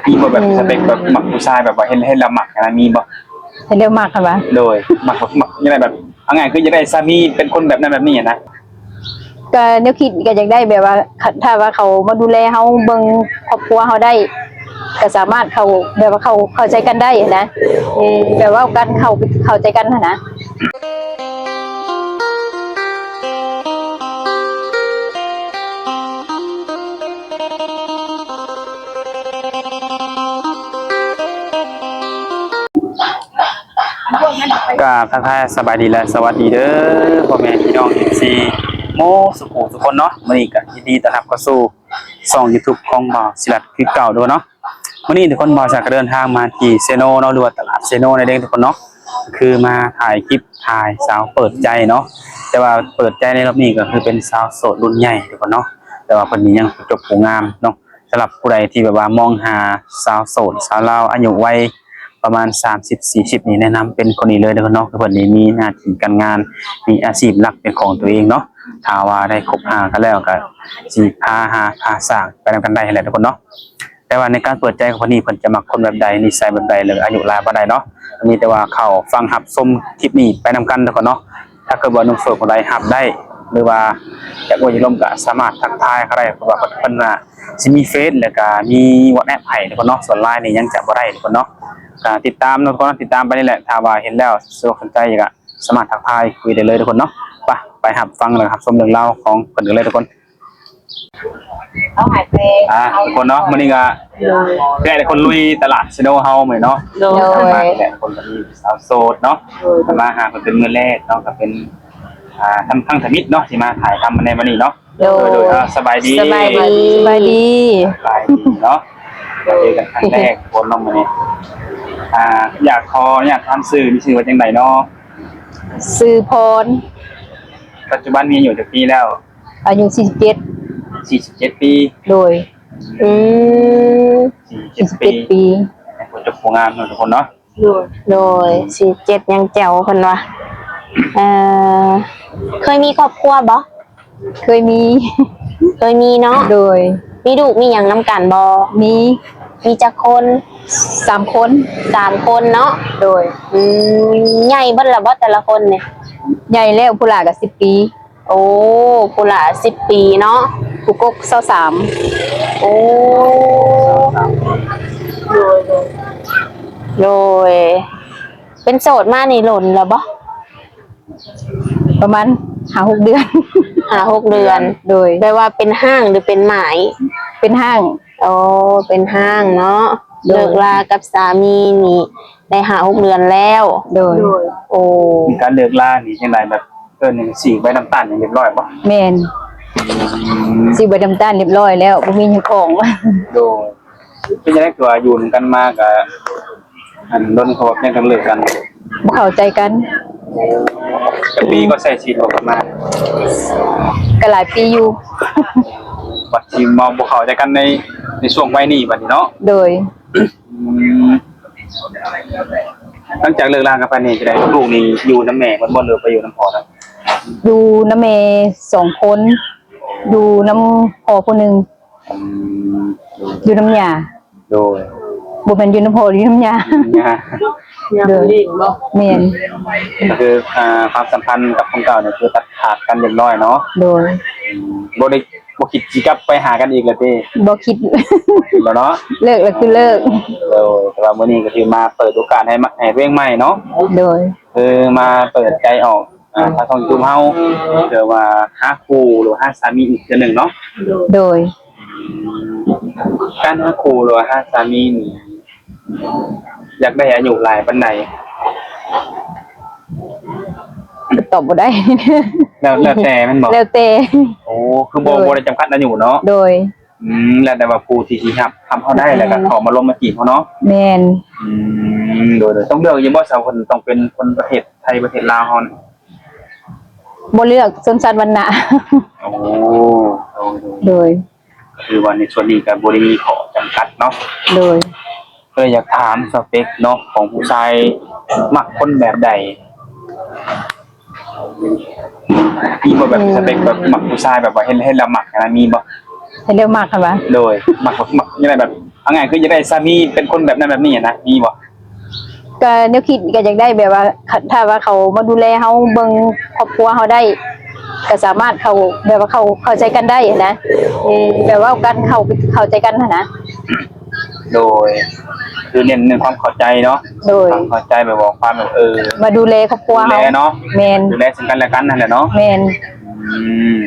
ມີບໍ່ແບບ ອືມ ສະເປັກແບບມັກຜູ້ຊາຍແບບວ່າເຫັນ ເຫັນແລ້ວມັກຫັ້ນນະ ມີບໍ່? ເຫັນແລ້ວມັກຫັ້ນຫວາ? ໂດຍ ມັກ ມັກຈັ່ງໃດ ແບບ ເອົາງ່າຍຄືຢາກໄດ້ສາມີເປັນຄົນແບບນັ້ນແບບນີ້ຫັ້ນນະ. ກະແນວຄິດກະຢາກໄດ້ແບບວ່າ ຖ້າວ່າເຂົາມາດູແລເຮົາ ເບິ່ງຄອບຄົວເຮົາໄດ້ ກະສາມາດເຂົ້າ ແບບວ່າເຂົ້າ ເຂົ້າໃຈກັນໄດ້ຫັ້ນນະ. ອືມ ແບບເວົ້າກັນ ເຂົ້າ ເຂົ້າໃຈກັນຫັ້ນນະ. ກາບທັກທາຍສະບາຍດີ ແລະ ສະຫວັດດີເດີ ພໍ່ແມ່ພີ່ນ້ອງ ເອັຟຊີ ໝົດສູ່ຜູ້ສູ່ຄົນເນາະ. ມື້ນີ້ກະຍິນດີຕ້ອນຮັບເຂົ້າສູ່ຊ່ອງຢູທູບຂອງບ່າວສີລັດຄືເກົ່າເດີເນາະ. ມື້ນີ້ທຸກຄົນ ບ່າວສາກະເດີນທາງມາທີ່ເຊໂນເນາະ ຫຼືວ່າຕະຫຼາດເຊໂນນັ້ນເອງທຸກຄົນເນາະ. ຄືມາຖ່າຍຄລິບ ຖ່າຍສາວເປີດໃຈເນາະ. ແຕ່ວ່າເປີດໃຈໃນລອບນີ້ກໍຄືເປັນສາວໂສດລຸ້ນໃຫຍ່ທຸກຄົນເນາະ. ແຕ່ວ່າເພິ່ນນີ້ຍັງບໍ່ຈົບບໍ່ງາມເນາະ. ສຳລັບຜູ້ໃດທີ່ແບບວ່າມອງຫາສາວໂສດ ສາວລາວອາຍຸໄວປະມານສາມສິບ ສີ່ສິບນີ້ ແນະນຳເປັນຄົນນີ້ເລີຍເດີເນາະ. ຄືເພິ່ນນີ້ມີໜ້າທີ່ການງານ ມີອາຊີບຫຼັກເປັນຂອງຕົວເອງເນາະ. ຖ້າວ່າໄດ້ຄົບຫາກັນແລ້ວກໍຊິພາຫາພາສ້າງໄປນຳກັນໄດ້ຫັ້ນແຫຼະທຸກຄົນເນາະ. ແຕ່ວ່າໃນການເປີດໃຈຂອງເພິ່ນນີ້ ເພິ່ນຈະມັກຄົນແບບໃດ ນິໄສແບບໃດ ຫຼືອາຍຸຫຼາຍປານໃດເນາະ. ອັນນີ້ແຕ່ວ່າເຂົ້າຟັງຮັບຊົມຄລິບນີ້ໄປນຳກັນທຸກຄົນເນາະ. ຖ້າເກີດວ່າໜຸ່ມໂສດຄົນໃດຮັບໄດ້ ຫຼືວ່າຢາກໂອ້ຢາກລົມກໍສາມາດທັກທາຍເຂົາໄດ້ ເພາະວ່າເພິ່ນ ເພິ່ນວ່າຊິມີເຟສ ແລ້ວກໍມີວັອດແອັບໃຫ້ທຸກຄົນເນາະ. ສ່ວນລາຍນີ້ຍັງຈະບໍ່ໄດ້ທຸກຄົນເນາະ. ກໍຕິດຕາມເນາະທຸກຄົນເນາະ ຕິດຕາມໄປນີ້ແຫຼະ. ຖ້າວ່າເຫັນແລ້ວ ສົນໃຈກໍສາມາດທັກທາຍຄຸຍໄດ້ເລີຍທຸກຄົນເນາະ. ໄປ ໄປຮັບຟັງ ແລ້ວຮັບຊົມເລື່ອງລາວຂອງເພິ່ນກັນເລີຍທຸກຄົນ. ອ່າ ທຸກຄົນເນາະ ມື້ນີ້ກໍ ໂດຍ ແຕ່ລະຄົນລຸຍຕະຫຼາດເຊໂນເຮົາມື້ນີ້ເນາະ. ໂດຍ ມາແຕ່ລະຄົນກໍມີສາວໂສດເນາະ. ໂດຍ ກໍມາຫາເພິ່ນເປັນມື້ແລກເນາະ ກໍເປັນ ອ່າ ທຳ ທຳອິດເນາະ ທີ່ມາຖ່າຍທຳໃນມື້ນີ້ເນາະ. ໂດຍ ໂດຍ ໂດຍ ອ່າ ສະບາຍດີ ສະບາຍດີ ສະບາຍດີ ສະບາຍດີເນາະ. ເຈີກັນຄັ້ງແລກ ຄົນເນາະ ມື້ນີ້. ອ່າ ຢາກຂໍອະນຸຍາດຖາມຊື່ ມີຊື່ວ່າຈັ່ງໃດເນາະ? ຊື່ພອນ. ປັດຈຸບັນມີອາຍຸຈັກປີແລ້ວ? ອາຍຸສີ່ສິບເຈັດ. ສີ່ສິບເຈັດປີ. ໂດຍ. ອືມ ສີ່ສິບເຈັດປີ ຍັງບໍ່ຈົບບໍ່ງາມເນາະທຸກຄົນເນາະ. ໂດຍ ໂດຍ ສີ່ສິບເຈັດຍັງແຈ໋ວເພິ່ນວ່າ. ເອີ ເຄີຍມີຄອບຄົວບໍ່? ເຄີຍມີ. ເຄີຍມີເນາະ. ໂດຍ. ມີລູກມີຫຍັງນຳກັນບໍ່? ມີ. ມີຈັກຄົນ? ສາມຄົນ. ສາມຄົນເນາະ. ໂດຍ. ອືມ ໃຫຍ່ເບິດແລ້ວບໍ່ແຕ່ລະຄົນນີ້? ໃຫຍ່ແລ້ວ ຜູ້ຫຼ້າກໍສິບປີ. ໂອ້ ຜູ້ຫຼ້າສິບປີເນາະ. ຜູ້ກົກຊາວສາມ. ໂອ້ ໂດຍ ໂດຍ ໂດຍ. ເປັນໂສດມານີ້ດົນແລ້ວບໍ່? ປະມານຫ້າຫົກເດືອນ. ຫ້າຫົກເດືອນ. ໂດຍ. ແບບວ່າເປັນຮ້າງ ຫຼືເປັນໝ້າຍ? ເປັນຮ້າງ. ໂອ້ ເປັນຮ້າງເນາະ. ໂດຍ. ເລີກລາກັບສາມີນີ້ໄດ້ຫ້າຫົກເດືອນແລ້ວ. ໂດຍ. ໂອ້ ມີການເລີກລານີ້ຈັ່ງໃດ ແບບ ເອີ້ນຫຍັງ ສີກໃບນ້ຳຕານຫຍັງຮຽບຮ້ອຍບໍ່? ແມ່ນ. ອືມ ສີກໃບນ້ຳຕານຮຽບຮ້ອຍແລ້ວ ບໍ່ມີຫຍັງຂອງ. ໂດຍ. ເປັນຈັ່ງໃດ ຄືວ່າຢູ່ນຳກັນມາກະ ອັນ ດົນເຂົາວ່າເປັນຫຍັງຈັ່ງເລີກກັນ? ບໍ່ເຂົ້າໃຈກັນ. ຈັກປີກໍໃຊ້ຊີວິດບໍ່ກັນມາ? ກໍຫຼາຍປີຢູ່. ບັດຊິມາບໍ່ເຂົ້າໃຈກັນໃນ ໃນຊ່ວງໄວນີ້ບັດນີ້ເນາະ? ໂດຍ. ອືມ ຫຼັງຈາກເລີກລາກັນໄປນີ້ ຈັ່ງໃດ ລູກນີ້ຢູ່ນຳແມ່ເບິດບໍ່ ຫຼືໄປຢູ່ນຳພໍ່ນຳ? ຢູ່ນຳແມ່ສອງຄົນ ຢູ່ນຳພໍ່ຜູ້ໜຶ່ງ. ອືມ ຢູ່ນຳຍ່າ. ໂດຍ. ບໍ່ແມ່ນຢູ່ນຳພໍ່ ຢູ່ນຳຍ່າ. ຍ່າ ຍ່າຜູ້ຍິງບໍ່? ແມ່ນ. ກໍຄື ອ່າ ຄວາມສຳພັນກັບຄົນເກົ່ານີ້ ຄືຕັດຂາດກັນຮຽບຮ້ອຍເນາະ? ໂດຍ. ອືມ ບໍ່ໄດ້ ບໍ່ຄິດຊິກັບໄປຫາກັນອີກແລ້ວຕິ? ບໍ່ຄິດ. ບໍ່ເນາະ? ເລີກແລ້ວຄືເລີກ. ໂດຍ. ແຕ່ວ່າມື້ນີ້ກໍຖືມາເປີດໂອກາດໃຫ້ ໃຫ້ຕົວເອງໃໝ່ເນາະ? ໂດຍ. ຄືມາເປີດໃຈອອກ ອ່າ ທາງຊ່ອງຢູທູບເຮົາ ເພື່ອວ່າຫາຄູ່ ຫຼືຫາສາມີອີກເທື່ອໜຶ່ງເນາະ? ໂດຍ. ການຫາຄູ່ ຫຼືວ່າຫາສາມີນີ້ ຢາກໄດ້ອາຍຸຫຼາຍປານໃດ? ຕອບບໍ່ໄດ້. ແລ້ວ ແລ້ວແຕ່ແມ່ນບໍ່? ແລ້ວແຕ່. ໂອ້ ຄືບໍ່ ໂດຍ ບໍ່ໄດ້ຈຳກັດອາຍຸເນາະ? ໂດຍ. ອືມ ແລ້ວແຕ່ວ່າຜູ້ທີ່ຊິຮັບ ຮັບເຮົາໄດ້ ແລ້ວກໍເຂົ້າມາລົມມາຈີບເຮົາເນາະ? ແມ່ນ. ອືມ ໂດຍ ໂດຍ. ຕ້ອງເລືອກຢູ່ບໍ່ ສາວຄົນ ຕ້ອງເປັນຄົນປະເທດໄທ ປະເທດລາວເຮົານີ້? ບໍ່ເລືອກຊົນຊາດວັນນະ. ໂອ້ ໂດຍ ໂດຍ. ໂດຍ. ຄືວ່າໃນສ່ວນນີ້ກໍບໍ່ໄດ້ມີຂໍ້ຈຳກັດເນາະ? ໂດຍ. ກໍເລີຍຢາກຖາມສະເປັກເນາະ ຂອງຜູ້ຊາຍມັກຄົນແບບໃດ? ມີບໍ່ແບບ ອືມ ສະເປັກແບບມັກຜູ້ຊາຍແບບວ່າເຫັນ ເຫັນແລ້ວມັກຫັ້ນນະ ມີບໍ່? ເຮັດແລ້ວມັກຫັ້ນຫວາ? ໂດຍ ມັກ ມັກ ຍັງໄດ້ແບບ ເອົາງ່າຍຄືຢາກໄດ້ສາມີເປັນຄົນແບບນັ້ນແບບນີ້ນະ ມີບໍ່? ກໍແນວຄິດກໍຢາກໄດ້ແບບວ່າ ຖ້າວ່າເຂົາມາດູແລເຮົາ ເບິ່ງຄອບຄົວເຮົາໄດ້ ກໍສາມາດເຂົ້າ ແບບວ່າເຂົ້າ ເຂົ້າໃຈກັນໄດ້ນະ ແບບເວົ້າກັນ ເຂົ້າ ເຂົ້າໃຈກັນຫັ້ນນະ. ໂດຍ ຄືເນັ້ນເລື່ອງຄວາມເຂົ້າໃຈເນາະ. ໂດຍ ຄວາມເຂົ້າໃຈ ແບບວ່າຄວາມແບບ ເອີ ມາດູແລຄອບຄົວເຮົາ ດູແລເນາະ. ແມ່ນ ດູແລເຊິ່ງກັນແລະກັນຫັ້ນແຫຼະເນາະ. ແມ່ນ ອືມ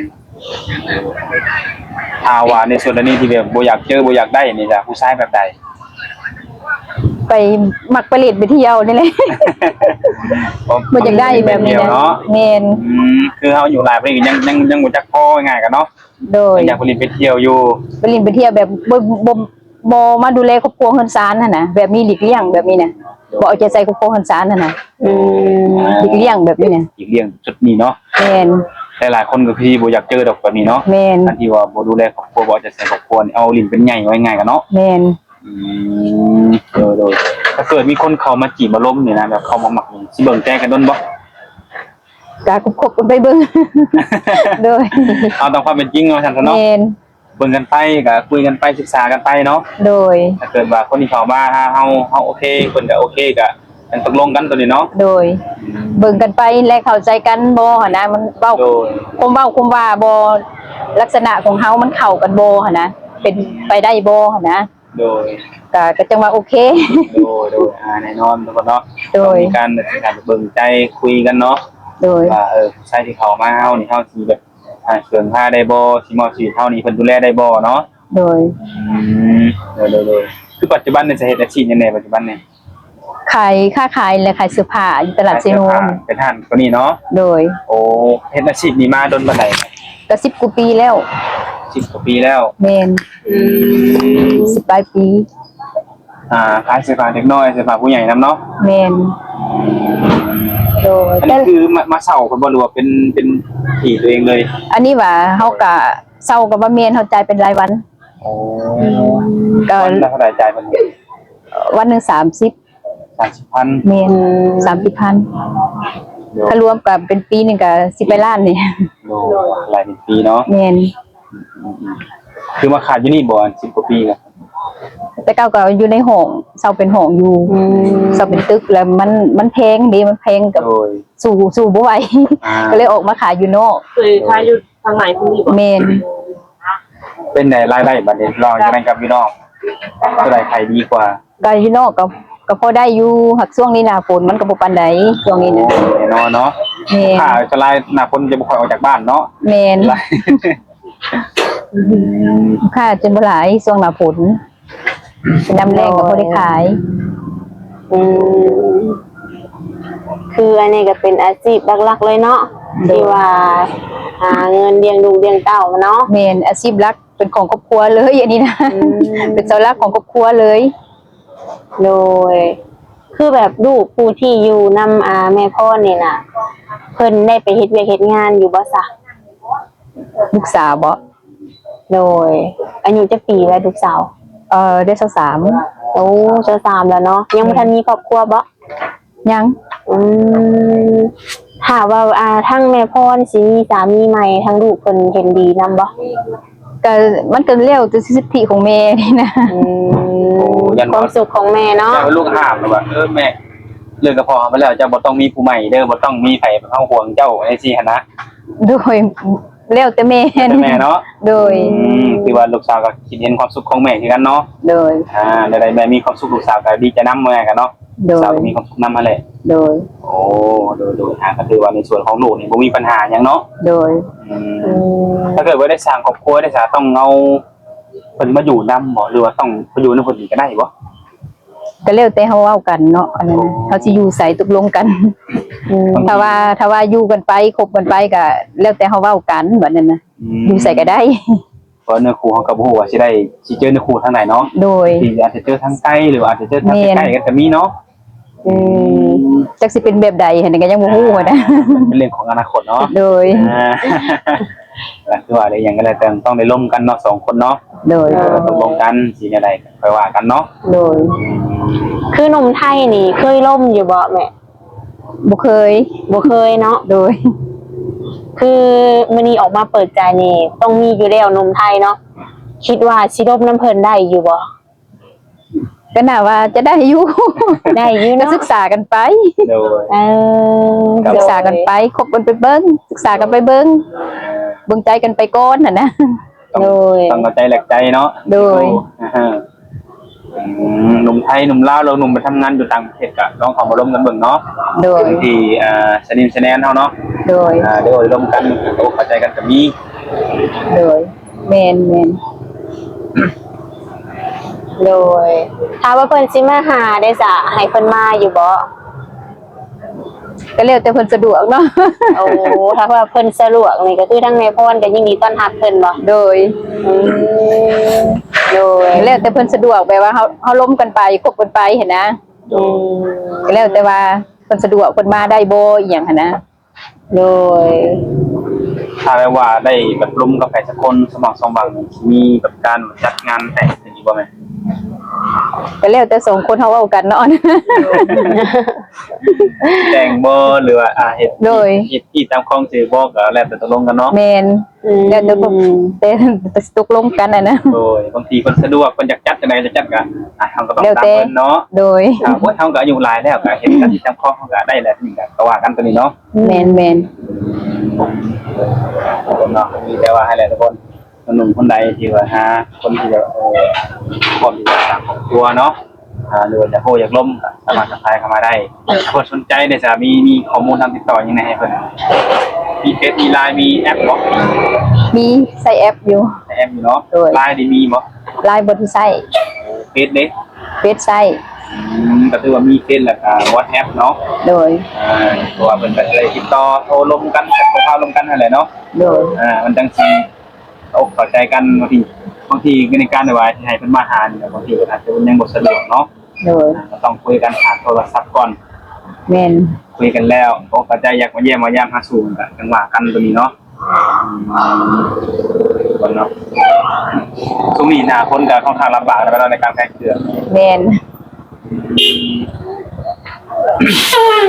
ຖ້າວ່າໃນສ່ວນອັນນີ້ທີ່ແບບບໍ່ຢາກເຈີ ບໍ່ຢາກໄດ້ນີ້ລະ ຜູ້ຊາຍແບບໃດ? ໄປ ມັກໄປຫຼິ້ນໄປທ່ຽວນີ້ແຫຼະ ບໍ່ຢາກໄດ້ແບບນີ້ນະ. ແມ່ນ ອືມ ຄືເຮົາອາຍຸຫຼາຍປານນີ້ກໍຍັງ ຍັງ ຍັງບໍ່ຈັກພໍ ງ່າຍໆກັນເນາະ. ໂດຍ ຢາກໄປຫຼິ້ນໄປທ່ຽວຢູ່ ໄປຫຼິ້ນໄປທ່ຽວແບບບໍ່ ບໍ່ ບໍ່ມາດູແລຄອບຄົວເຮືອນຊານຫັ້ນນະ ແບບນີ້ຫຼີກລ່ຽງແບບນີ້ນະ. ໂດຍ ບໍ່ເອົາໃຈໃສ່ຄອບຄົວເຮືອນຊານຫັ້ນນະ. ອືມ ຫຼີກລ່ຽງແບບນີ້ນະ ຫຼີກລ່ຽງຈຸດນີ້ເນາະ. ແມ່ນ ຫຼາຍໆຄົນກໍຄືບໍ່ຢາກເຈີດອກແບບນີ້ເນາະ. ແມ່ນ ອັນທີ່ວ່າບໍ່ດູແລຄອບຄົວ ບໍ່ເອົາໃຈໃສ່ຄອບຄົວນີ້ ເອົາຫຼິ້ນເປັນໃຫຍ່ ເວົ້າງ່າຍໆກັນເນາະ. ແມ່ນ ອືມ ໂດຍໆ ຖ້າເກີດມີຄົນເຂົ້າມາຈີບມາລົມນີ້ນະ ແບບເຂົ້າມາມັກນີ້ ຊິເບິ່ງແຕ່ກັນດົນບໍ່? ກໍຄົບໆກັນໄປເບິ່ງ ໂດຍ ເອົາຕາມຄວາມເປັນຈິງວ່າຊັ້ນຊະເນາະ. ແມ່ນ ເບິ່ງກັນໄປ ກໍຄຸຍກັນໄປ ສຶກສາກັນໄປເນາະ. ໂດຍ ຖ້າເກີດວ່າຄົນທີ່ເຂົ້າມາຫາເຮົາ ເຮົາໂອເຄ ເພິ່ນກໍໂອເຄ ກໍຍັງຕົກລົງກັນຕົວນີ້ເນາະ. ໂດຍ ເບິ່ງກັນໄປ ແລະເຂົ້າໃຈກັນບໍ່ຫັ້ນນະ ມັນເວົ້າ ໂດຍ ຄວາມເວົ້າຄວາມວ່າບໍ່ ລັກສະນະຂອງເຮົາມັນເຂົ້າກັນບໍ່ຫັ້ນນະ ເປັນໄປໄດ້ບໍ່ຫັ້ນນະ. ໂດຍ ກະ ກະຈັ່ງວ່າໂອເຄ. ໂດຍ ໂດຍ ອ່າ ແນ່ນອນທຸກຄົນເນາະ. ໂດຍ ຕ້ອງມີການ ການເບິ່ງໃຈຄຸຍກັນເນາະ. ໂດຍ ວ່າ ເອີ ຜູ້ຊາຍທີ່ເຂົ້າມາເຮົານີ້ ເຮົາຊິແບບ ອ່າ ເຄື່ອງພາໄດ້ບໍ່? ຊິມອບຊີວິດເຮົານີ້ ເພິ່ນດູແລໄດ້ບໍ່ເນາະ? ໂດຍ ອືມ ໂດຍ ໂດຍ ໂດຍ ຄືປັດຈຸບັນນີ້ຈະເຮັດອາຊີບຫຍັງແດ່ ປັດຈຸບັນນີ້? ຂາຍ ຄ້າຂາຍ ແລະ ຂາຍເສື້ອຜ້າຢູ່ຕະຫຼາດເຊໂນ. ຂາຍເສື້ອຜ້າ ເປັນຮ້ານຕົວນີ້ເນາະ? ໂດຍ ໂອ້ ເຮັດອາຊີບນີ້ມາດົນປານໃດ? ກໍສິບກວ່າປີແລ້ວ. ສິບກວ່າປີແລ້ວ? ແມ່ນ ອືມ ສິບປາຍປີ. ອ່າ ຂາຍເສື້ອຜ້າເດັກນ້ອຍ ເສື້ອຜ້າຜູ້ໃຫຍ່ນຳເນາະ? ແມ່ນ ໂດຍ ອັນນີ້ຄືມາ ມາເຊົ່າເພິ່ນບໍ່ ຫຼືວ່າເປັນ ເປັນທີ່ຕົວເອງເລີຍ? ອັນນີ້ຫວາ ເຮົາກະເຊົ່າກໍບໍ່ແມ່ນ ເຮົາຈ່າຍເປັນລາຍວັນ. ໂອ້ ກໍ ວັນລະເທົ່າໃດຈ່າຍເພິ່ນ? ວັນໜຶ່ງສາມສິບ. ສາມສິບພັນ? ແມ່ນ ສາມສິບພັນ. ໂດຍ ຖ້າລວມກໍເປັນປີໜຶ່ງກໍສິບປາຍລ້ານນີ້. ໂດຍ ຫຼາຍເປັນປີເນາະ? ແມ່ນ ອືມ ຄືມາຂາຍຢູ່ນີ້ບໍ່ ອັນສິບກວ່າປີນະ? ແຕ່ເກົ່າກໍຢູ່ໃນຫ້ອງ ເຊົ່າເປັນຫ້ອງຢູ່ ອືມ ເຊົ່າເປັນຕຶກ ແລ້ວມັນ ມັນແພງເດ້ ມັນແພງກັບ ໂດຍ ສູ້ ສູ້ບໍ່ໄຫວ ອ່າ ກໍເລີຍອອກມາຂາຍຢູ່ນອກ. ເຄີຍຂາຍຢູ່ທາງໃນພຸ້ນນີ້ບໍ່? ແມ່ນ. ເປັນໃດລາຍໄດ້ບັດນີ້ ລອງຈາກນັ້ນກັບຢູ່ນອກ ຕົວໃດຂາຍດີກວ່າ? ກໍຢູ່ນອກກໍ ກໍພໍໄດ້ຢູ່ ຫາກຊ່ວງນີ້ໜ້າຝົນມັນກໍບໍ່ປານໃດ ຊ່ວງນີ້ນະ. ໂອ້ ແນ່ນອນເນາະ. ແມ່ນ ຖ້າສ່ວນຫຼາຍໜ້າຝົນຈະບໍ່ຄ່ອຍອອກຈາກບ້ານເນາະ. ແມ່ນ ອືມ ລູກຄ້າຈະບໍ່ຫຼາຍຊ່ວງໜ້າຝົນ ຍາມແລ້ງກໍບໍ່ໄດ້ຂາຍ. ອືມ ຄືອັນນີ້ກໍເປັນອາຊີບຫຼັກໆເລີຍເນາະ ໂດຍ ທີ່ວ່າຫາເງິນລ້ຽງລູກລ້ຽງເຕົ້າເນາະ. ແມ່ນ ອາຊີບຫຼັກ ເປັນຂອງຄອບຄົວເລີຍອັນນີ້ນະ. ອືມ ເປັນເສົາຫຼັກຂອງຄອບຄົວເລີຍ. ໂດຍ ຄືແບບລູກຜູ້ທີ່ຢູ່ນຳ ອ່າ ແມ່ພອນນີ້ນະ ເພິ່ນໄດ້ໄປເຮັດວຽກເຮັດງານຢູ່ບໍ່ຊະ? ລູກສາວບໍ? ໂດຍ ອາຍຸຈັກປີແລ້ວລູກສາວ? ເອີ ໄດ້ຊາວສາມ. ໂອ້ ຊາວສາມແລ້ວເນາະ ຍັງບໍ່ທັນມີຄອບຄົວບໍ? ຍັງ. ອືມ ຖ້າວ່າ ອ່າ ທາງແມ່ພອນຊິມີສາມີໃໝ່ ທາງລູກເພິ່ນເຫັນດີນຳບໍ່? ກໍ ມັນກໍແລ້ວແຕ່ສິດທິຂອງແມ່ນີ້ນະ. ອືມ ໂອ້ ຢ້ານຄວາມສຸກຂອງແມ່ເນາະ ຢ້ານວ່າລູກຫ້າມແລ້ວວ່າ ເອີ ແມ່ ເລີກກັບພໍ່ເຮົາໄປແລ້ວ ເຈົ້າບໍ່ຕ້ອງມີຜູ້ໃໝ່ເດີ ບໍ່ຕ້ອງມີໃຜເຮົາຫ່ວງເຈົ້າ ຈັ່ງຊີ້ຫັ້ນນະ. ໂດຍ ແລ້ວແຕ່ແມ່ ແລ້ວແຕ່ແມ່ເນາະ. ໂດຍ ອືມ ຖືວ່າລູກສາວກໍຄິດເຫັນຄວາມສຸກຂອງແມ່ຄືກັນເນາະ. ໂດຍ ອ່າ ແນວໃດແມ່ມີຄວາມສຸກ ລູກສາວກໍດີໃຈນຳ ວ່າຫຍັງກໍເນາະ. ໂດຍ ລູກສາວກໍມີຄວາມສຸກນຳຫັ້ນແຫຼະ. ໂດຍ ໂອ້ ໂດຍໆ ອ່າ ກໍຖືວ່າໃນສ່ວນຂອງລູກນີ້ບໍ່ມີບັນຫາຫຍັງເນາະ. ໂດຍ ອືມ ອືມ ຖ້າເກີດວ່າໄດ້ສ້າງຄອບຄົວໄດ້ ສາ ຕ້ອງເອົາເພິ່ນມາຢູ່ນຳບໍ່ ຫຼືວ່າຕ້ອງໄປຢູ່ນຳເພິ່ນນີ້ກໍໄດ້ບໍ່? ກໍແລ້ວແຕ່ເຮົາເວົ້າກັນເນາະ ອັນນັ້ນນະ ເຮົາຊິຢູ່ໃສຕົກລົງກັນ. ອືມ ຖ້າວ່າ ຖ້າວ່າຢູ່ກັນໄປ ຄົບກັນໄປ ກໍແລ້ວແຕ່ເຮົາເວົ້າກັນ ແບບນັ້ນນະ. ອືມ ຢູ່ໃສກໍໄດ້ ເພາະເນື້ອຄູ່ເຮົາກໍບໍ່ຮູ້ວ່າຊິໄດ້ ຊິເຈີເນື້ອຄູ່ທາງໃດເນາະ. ໂດຍ ທີ່ອາດຈະເຈີທາງໄກ ຫຼືວ່າອາດຈະເຈີທາງໃກ້ໆ ກໍມີເນາະ. ອືມ ອືມ ຈັກຊິເປັນແບບໃດຫັ້ນກໍຍັງບໍ່ຮູ້ຫັ້ນນະ. ເປັນເລື່ອງຂອງອະນາຄົດເນາະ. ໂດຍ ອ່າ ກໍຄືວ່າໄດ້ຫຍັງກໍແລ້ວແຕ່ ຕ້ອງໄດ້ລົມກັນເນາະ ສອງຄົນເນາະ. ໂດຍ ເອີ ຕົກລົງກັນ ຊິແນວໃດ ຄ່ອຍວ່າກັນເນາະ. ໂດຍ ຄືໜຸ່ມໄທນີ້ເຄີຍລົມຢູ່ບໍ່ແມ່? ບໍ່ເຄີຍ. ບໍ່ເຄີຍເນາະ. ໂດຍ ຄືມື້ນີ້ອອກມາເປີດໃຈນີ້ ຕ້ອງມີຢູ່ແລ້ວໜຸ່ມໄທເນາະ. ຄິດວ່າຊິລົມນຳເພິ່ນໄດ້ຢູ່ບໍ່? ກໍໜ້າວ່າຈະໄດ້ຢູ່ ໄດ້ຢູ່ເນາະ ກໍສຶກສາກັນໄປ ໂດຍ ເອີ ກໍສຶກສາກັນໄປ ໂດຍ ຄົບກັນໄປເບິ່ງ ສຶກສາກັນໄປເບິ່ງ ເບິ່ງໃຈກັນໄປກ່ອນຫັ້ນນະ ຕ້ອງ ໂດຍ ຕ້ອງເອົາໃຈແລກໃຈເນາະ ໂດຍ ອືມ ໜຸ່ມໄທ ໜຸ່ມລາວ ແລ້ວໜຸ່ມໄປທຳງານຢູ່ຕ່າງປະເທດ ກໍລອງເຂົ້າມາລົມກັນເບິ່ງເນາະ ໂດຍ ທີ່ ອ່າ ສະໜິມສະແໜນເຮົາເນາະ ໂດຍ ອ່າ ໄດ້ລົມກັນ ເຂົ້າອົກເຂົ້າໃຈກັນກໍມີ ໂດຍ ແມ່ນ ແມ່ນ ໂດຍ ຖ້າວ່າເພິ່ນຊິມາຫາເດຊະ ໃຫ້ເພິ່ນມາຢູ່ບໍ່? ກໍແລ້ວແຕ່ເພິ່ນສະດວກເນາະ ໂອ້ ຖ້າວ່າເພິ່ນສະດວກນີ້ ກໍຄືທາງແມ່ພອນກໍຍິນດີຕ້ອນຮັບເພິ່ນບໍ່? ໂດຍ ອືມ ໂດຍ ແລ້ວແຕ່ເພິ່ນສະດວກ ແບບວ່າເຮົາ ເຮົາລົມກັນໄປ ຄົບກັນໄປຫັ້ນນະ ອືມ ກໍແລ້ວແຕ່ວ່າເພິ່ນສະດວກ ເພິ່ນມາໄດ້ບໍ່ ອີ່ຫຍັງຫັ້ນນະ. ໂດຍ ຖ້າແບບວ່າໄດ້ແບບລົມກັບໃຜສັກຄົນ ສະໝັກສະໝວັງ ຊິມີແບບການຈັດງານແຕ່ງຂຶ້ນອີກບໍ່ແມ່? ກໍແລ້ວແຕ່ສອງຄົນເຮົາເວົ້າກັນເນາະ ແຕ່ງບໍ່ ຫຼືວ່າ ອ່າ ເຮັດ ໂດຍ ເຮັດທີ່ຕາມຄອງຊື່ບໍ່ ກໍແລ້ວແຕ່ຕົກລົງກັນເນາະ ແມ່ນ ອືມ ແລ້ວແຕ່ ແຕ່ ແຕ່ຕົກລົງກັນຫັ້ນນະ ໂດຍ ບາງທີເພິ່ນສະດວກ ເພິ່ນຢາກຈັດຈັ່ງໃດກໍຈັດ ກໍ ອ່າ ເຮົາກໍຕ້ອງຕາມເພິ່ນເນາະ ໂດຍ ອ່າ ໂອ້ຍ ເຮົາກໍອາຍຸຫຼາຍແລ້ວ ກໍເຮັດຕາມທີ່ຕາມຄອງ ເຮົາກໍໄດ້ແລ້ວ ນີ້ກໍ ກໍວ່າກັນຕົວນີ້ເນາະ ແມ່ນໆ ເນາະ ມີແຕ່ວ່າໃຫ້ແຫຼະທຸກຄົນ ໜຸ່ມໆຄົນໃດທີ່ວ່າຫາຄົນທີ່ແບບ ເອີ ພ້ອມທີ່ຈະສ້າງຄອບຄົວເນາະ ອ່າ ຫຼືວ່າຢາກຮູ້ຢາກລົມ ກໍສາມາດທັກທາຍເຂົ້າມາໄດ້ ຖ້າເພິ່ນສົນໃຈເດຊະ ມີ ມີຂໍ້ມູນທາງຕິດຕໍ່ຫຍັງໃຫ້ເພິ່ນ ມີເຟສ ມີລາຍ ມີແອັບບໍ່? ມີ ໃຊ້ແອັບຢູ່ ໃຊ້ແອັບຢູ່ເນາະ ໂດຍ ລາຍນີ້ມີບໍ່? ລາຍບໍ່ໄດ້ໃຊ້ ເຟສເດ? ເຟສໃຊ້ ອືມ ກໍຖືວ່າມີເຟສ ແລ້ວກໍວັອດແອັບເນາະ ໂດຍ ອ່າ ເພາະວ່າເພິ່ນກໍໄດ້ຕິດຕໍ່ໂທລົມກັນ ໂທຂ່າວລົມກັນຫັ້ນແຫຼະເນາະ ໂດຍ ອ່າ ມັນຈັ່ງຊິ ເຂົ້າອົກເຂົ້າໃຈກັນ ບາງທີ ບາງທີໃນການທີ່ວ່າຊິໃຫ້ເພິ່ນມາຫານີ້ ບາງທີເພິ່ນອາດຈະຍັງບໍ່ສະດວກເນາະ ໂດຍ ອ່າ ກໍຕ້ອງຄຸຍກັນຜ່ານໂທລະສັບກ່ອນ ແມ່ນ ຄຸຍກັນແລ້ວ ເຂົ້າອົກເຂົ້າໃຈ ຢາກມາຢ້ຽມມາຢາມຫາສູ່ ກໍຈັ່ງວ່າກັນຕົວນີ້ເນາະ ອືມ ທຸກຄົນເນາະ ຊ່ວງນີ້ໜ້າຝົນກໍຄ່ອນຂ້າງລຳບາກແລ້ວເນາະ ໃນການຂາຍເຄື່ອງ ແມ່ນ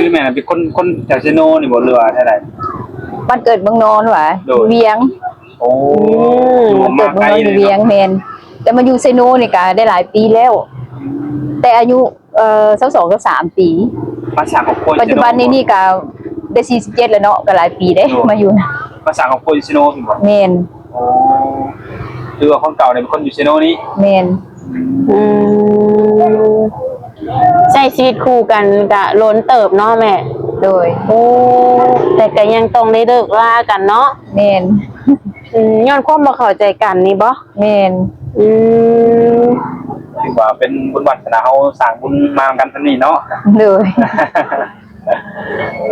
ຄືແມ່ນເປັນຄົນ ຄົນແຖວເຊໂນນີ້ບໍ່ ຫຼືວ່າແຖວໃດ? ບ້ານເກີດເມືອງນອນຫວາ ໂດຍ ຢູ່ວຽງ ໂອ້ ອືມ ບ້ານເກີດເມືອງນອນຢູ່ວຽງ ແມ່ນ ແຕ່ມາຢູ່ເຊໂນນີ້ກະໄດ້ຫຼາຍປີແລ້ວ ແຕ່ອາຍຸ ເອີ ຊາວສອງ ຊາວສາມປີ ມາສ້າງຄອບຄົວ ປັດຈຸບັນນີ້ ຢູ່ເຊໂນ ນີ້ກະໄດ້ສີ່ສິບເຈັດແລ້ວເນາະ ກະຫຼາຍປີເດ້ ໂດຍ ມາຢູ່ນະ ມາສ້າງຄອບຄົວຢູ່ເຊໂນພຸ້ນບໍ່? ແມ່ນ ໂອ້ ຄືວ່າຄົນເກົ່ານີ້ເປັນຄົນຢູ່ເຊໂນນີ້ ແມ່ນ ອືມ ໃຊ້ຊີວິດຄູ່ກັນກະດົນເຕີບເນາະແມ່? ໂດຍ ໂອ້ ແຕ່ກະຍັງຕ້ອງໄດ້ເລີກລາກັນເນາະ? ແມ່ນ ອືມ ຍ້ອນຄວາມບໍ່ເຂົ້າໃຈກັນນີ້ບໍ? ແມ່ນ ອືມ ຖືວ່າເປັນບຸນວາສະໜາເຮົາສ້າງບຸນມານຳກັນສ່ຳນີ້ເນາະ? ໂດຍ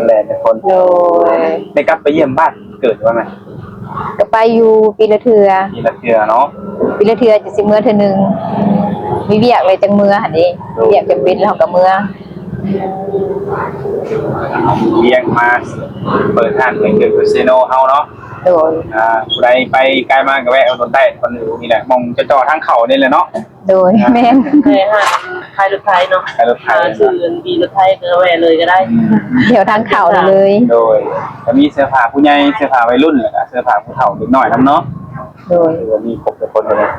ແຫຼະທຸກຄົນ ໂດຍ ໄດ້ກັບໄປຢ້ຽມບ້ານເກີດວ່າແມ່ນ? ກໍໄປຢູ່ປີລະເທື່ອ ປີລະເທື່ອເນາະ ປີລະເທື່ອຈະຊິເມືອເທື່ອໜຶ່ງ ມີວຽກແລ້ວຈັ່ງເມືອຫັ້ນເດ້ ໂດຍ ວຽກຈຳເປັນແລ້ວເຮົາກໍເມືອ ວຽກມາເປີດຮ້ານເປີດເຄື່ອງຢູ່ເຊໂນເຮົາເນາະ ໂດຍ ອ່າ ຜູ້ໃດໄປໄກມາກໍແວະອຸດໜູນໄດ້ ຄົນຢູ່ນີ້ແຫຼະ ໝ່ອງຈະເຈາະທາງເຂົ້ານີ້ແຫຼະເນາະ ໂດຍ ແມ່ນ ເອີ ຮ້ານຂາຍລົດໄຖເນາະ ຂາຍລົດໄຖ ອ່າ ຊື້ບີລົດໄຖກໍແວະເລີຍກໍໄດ້ ອືມ ແຖວທາງເຂົ້ານີ້ເລີຍ ໂດຍ ກໍມີເສື້ອຜ້າຜູ້ໃຫຍ່ ເສື້ອຜ້າໄວລຸ້ນ ແລ້ວກໍເສື້ອຜ້າຜູ້ເຖົ້າເດັກນ້ອຍນຳເນາະ ໂດຍ ຖືວ່າມີຄົບທຸກຄົນເລີຍ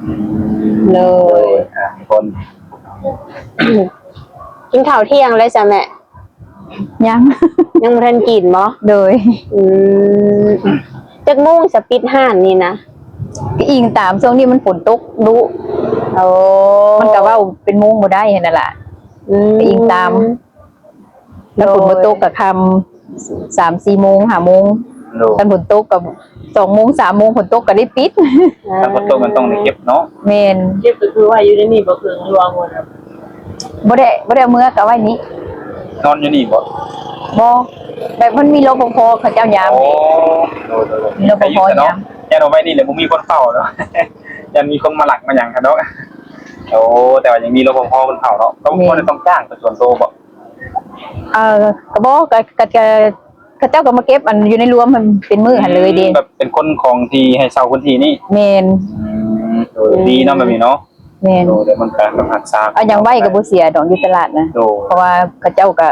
ອືມ ໂດຍ ອ່າ ທຸກຄົນ ກິນເຂົ້າທ່ຽງແລ້ວຊະແມ່? ຍັງ ຍັງບໍ່ທັນກິນບໍ? ໂດຍ ອືມ ຈັກໂມງສະປິດຮ້ານນີ້ນະ? ກໍອີງຕາມຊ່ວງນີ້ມັນຝົນຕົກດຸ ໂອ້ ມັນກໍເວົ້າເປັນໂມງບໍ່ໄດ້ຫັ້ນນະລະ ອືມ ກໍອີງຕາມ ຄັນຝົນບໍ່ຕົກກໍຄ່ຳ ສາມສີ່ໂມງ ຫ້າໂມງ ໂດຍ ຄັນຝົນຕົກກໍສອງໂມງ ສາມໂມງ ຝົນຕົກກໍໄດ້ປິດ ຄັນຝົນຕົກມັນຕ້ອງໄດ້ເກັບເນາະ ແມ່ນ ເກັບກໍຄືໄວ້ຢູ່ໃນນີ້ບໍ່ເຄິ່ງ ຫຼືວ່າໝົດ? ບໍ່ໄດ້ ບໍ່ໄດ້ເອົາເມືອ ກໍໄວ້ນີ້ ນອນຢູ່ນີ້ບໍ່? ບໍ່ ແບບມັນມີ ລປພ ເຂົາເຈົ້າຍາມ ອໍ ໂດຍໆ ມີ ລປພ ຍາມ ຢ້ານວ່າໄວ້ນີ້ແຫຼະບໍ່ມີຄົນເຝົ້າເນາະ ຢ້ານມີຄົນມາລັກມາຫຍັງຫັ້ນເນາະ ໂອ້ ແຕ່ວ່າຍັງມີ ລປພ ເພິ່ນເຝົ້າເນາະ ລປພ ນີ້ຕ້ອງຈ້າງເປັນສ່ວນໂຕບໍ່? ເອີ ກໍບໍ່ ກໍ ກໍ ກໍ ເຂົາເຈົ້າກໍມາເກັບອັນຢູ່ໃນລວມຫັ້ນເປັນມື້ຫັ້ນເລີຍເດ້ ອືມ ແບບເປັນຄົນຂອງທີ່ໃຫ້ເຊົ່າພື້ນທີ່ນີ້ ແມ່ນ ອືມ ເອີ ອືມ ດີເນາະແບບນີ້ເນາະ ແມ່ນ ໂດຍ ແລ້ວມັນກໍຮັກສາ ເອົາຫຍັງໄວ້ກໍບໍ່ເສຍດອກຢູ່ຕະຫຼາດນະ ໂດຍ ເພາະວ່າເຂົາເຈົ້າກໍ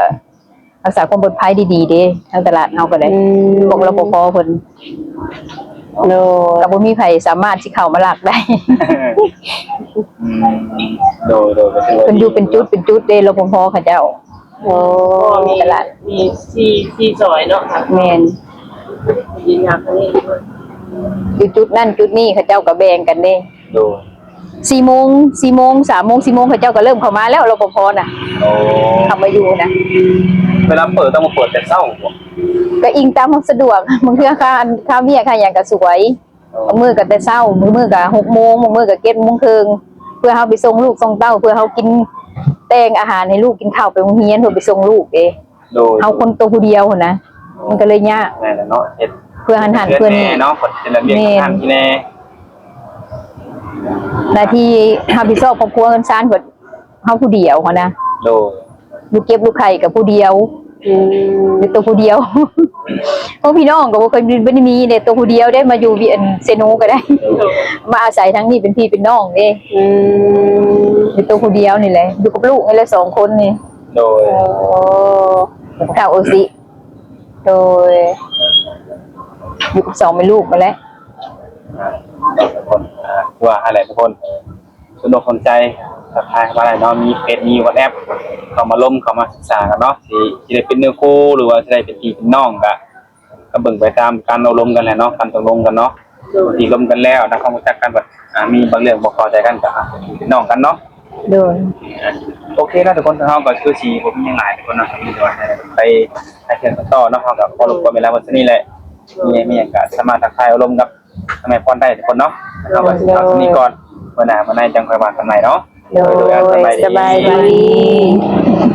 ຮັກສາຄວາມປອດໄພດີໆເດ້ ທາງຕະຫຼາດເຮົາກໍໄດ້ ອືມ ພວກ ລປພ ເພິ່ນ ໂດຍ ກໍບໍ່ມີໃຜສາມາດຊິເຂົ້າມາລັກໄດ້. ອືມ ໂດຍ ໂດຍ ກໍຖືວ່າ ເພິ່ນຢູ່ເປັນຈຸດເປັນຈຸດເດ້ ລປພ ເຂົາເຈົ້າ. ໂອ້ ມີ ຕະຫຼາດ ມີສີ່ ສີ່ຊອຍເນາະ. ແມ່ນ ຢູ່ຈຸດນັ້ນຈຸດນີ້ເຂົາເຈົ້າກໍແບ່ງກັນເດ້. ໂດຍ ສີ່ໂມງ ສີ່ໂມງ ສາມໂມງ ສີ່ໂມງ ເຂົາເຈົ້າກໍເລີ່ມເຂົ້າມາແລ້ວ ລປພ ນະ. ໂອ້ ເຂົ້າມາຢູ່ນະ. ເວລາເປີດຕ້ອງມາເປີດແຕ່ເຊົ້າບໍ? ກໍອີງຕາມຄວາມສະດວກ ບາງເທື່ອຄ່າ ຄ່າວຽກຄ່າຫຍັງກໍສວຍ. ບາງມື້ກໍແຕ່ເຊົ້າ ບາງມື້ກໍຫົກໂມງ ບາງມື້ກໍເຈັດໂມງເຄິ່ງ ເພື່ອເຮົາໄປສົ່ງລູກສົ່ງເຕົ້າ ເພື່ອເຮົາກິນ ແຕ່ງອາຫານໃຫ້ລູກ ກິນເຂົ້າໄປໂຮງຮຽນ ເພື່ອໄປສົ່ງລູກເດ້. ໂດຍ ເຮົາຄົນໂຕຜູ້ດຽວຫັ້ນນະ ມັນກໍເລີຍຍາກ. ແມ່ນແຫຼະເນາະ ເຮັດ ເພື່ອຫັ້ນຫັ້ນເພື່ອນີ້ເນາະ ເຮັດລະບຽບ ແມ່ນ ທາງທີ່ແນ່ ໜ້າທີ່ຮັບຜິດຊອບຄອບຄົວເຮືອນຊານ ເຮົາຜູ້ດຽວຫັ້ນນະ. ໂດຍ ລູກເຈັບລູກໄຂ້ກໍຜູ້ດຽວ. ອືມ ຢູ່ໂຕຜູ້ດຽວ. ໂອ້ ພີ່ນ້ອງກໍບໍ່ເຄີຍ ບໍ່ໄດ້ມີເດ້ ໂຕຜູ້ດຽວເດ້ ມາຢູ່ວຽງ ເຊໂນກໍໄດ້ ມາອາໄສທາງນີ້ເປັນພີ່ເປັນນ້ອງເດ້. ອືມ ຢູ່ໂຕຜູ້ດຽວນີ້ແຫຼະ ຢູ່ກັບລູກນີ້ແຫຼະ ສອງຄົນນີ້. ໂດຍ ໂອ້ ເຖົ້າໂອຊິ ໂດຍ ຢູ່ກັບສອງແມ່ລູກນັ້ນແຫຼະ. ອ່າ ທຸກຄົນ ອ່າ ຄືວ່າຫັ້ນແຫຼະທຸກຄົນ ສົນອົກສົນໃຈ ທັກທາຍເຂົ້າມາໄດ້ເນາະ ມີເຟສ ມີວັອດແອັບ ເຂົ້າມາລົມ ເຂົ້າມາສຶກສາກັນເນາະ ຊິ ຊິໄດ້ເປັນເນື້ອຄູ່ ຫຼືວ່າຊິໄດ້ເປັນພີ່ເປັນນ້ອງ ກະ ກະເບິ່ງໄປຕາມການເອົາລົມກັນແຫຼະເນາະ ການຕົກລົງກັນເນາະ. ໂດຍ ທີ່ລົມກັນແລ້ວ ນຳຄວາມຮູ້ຈັກກັນ ບັດ ອ່າ ມີບາງເລື່ອງບໍ່ເຂົ້າໃຈກັນ ກະເປັນພີ່ເປັນນ້ອງກັນເນາະ. ໂດຍ ໂອເຄເນາະທຸກຄົນ ທາງເຮົາກໍຄືຊິບໍ່ມີຫຍັງຫຼາຍທຸກຄົນເນາະ ມີແຕ່ວ່າໃຫ້ໄປ ໃຫ້ເຄື່ອງຕໍ່ເນາະ ເຮົາກໍຂໍລົບກວນເວລາເພິ່ນສ່ຳນີ້ແຫຼະ. ມີ ມີຫຍັງກໍສາມາດທັກທາຍເອົາລົມກັບ ທາງແມ່ພອນໄດ້ທຸກຄົນເນາະ. ເຮົາກໍຊິເອົາສ່ຳນີ້ກ່ອນ ມື້ໜ້າມື້ໃນຈັ່ງຄ່ອຍວ່າກັນໃໝ່ເນາະ. ໂດຍ ໂດຍ ສະບາຍດີ ສະບາຍດີ.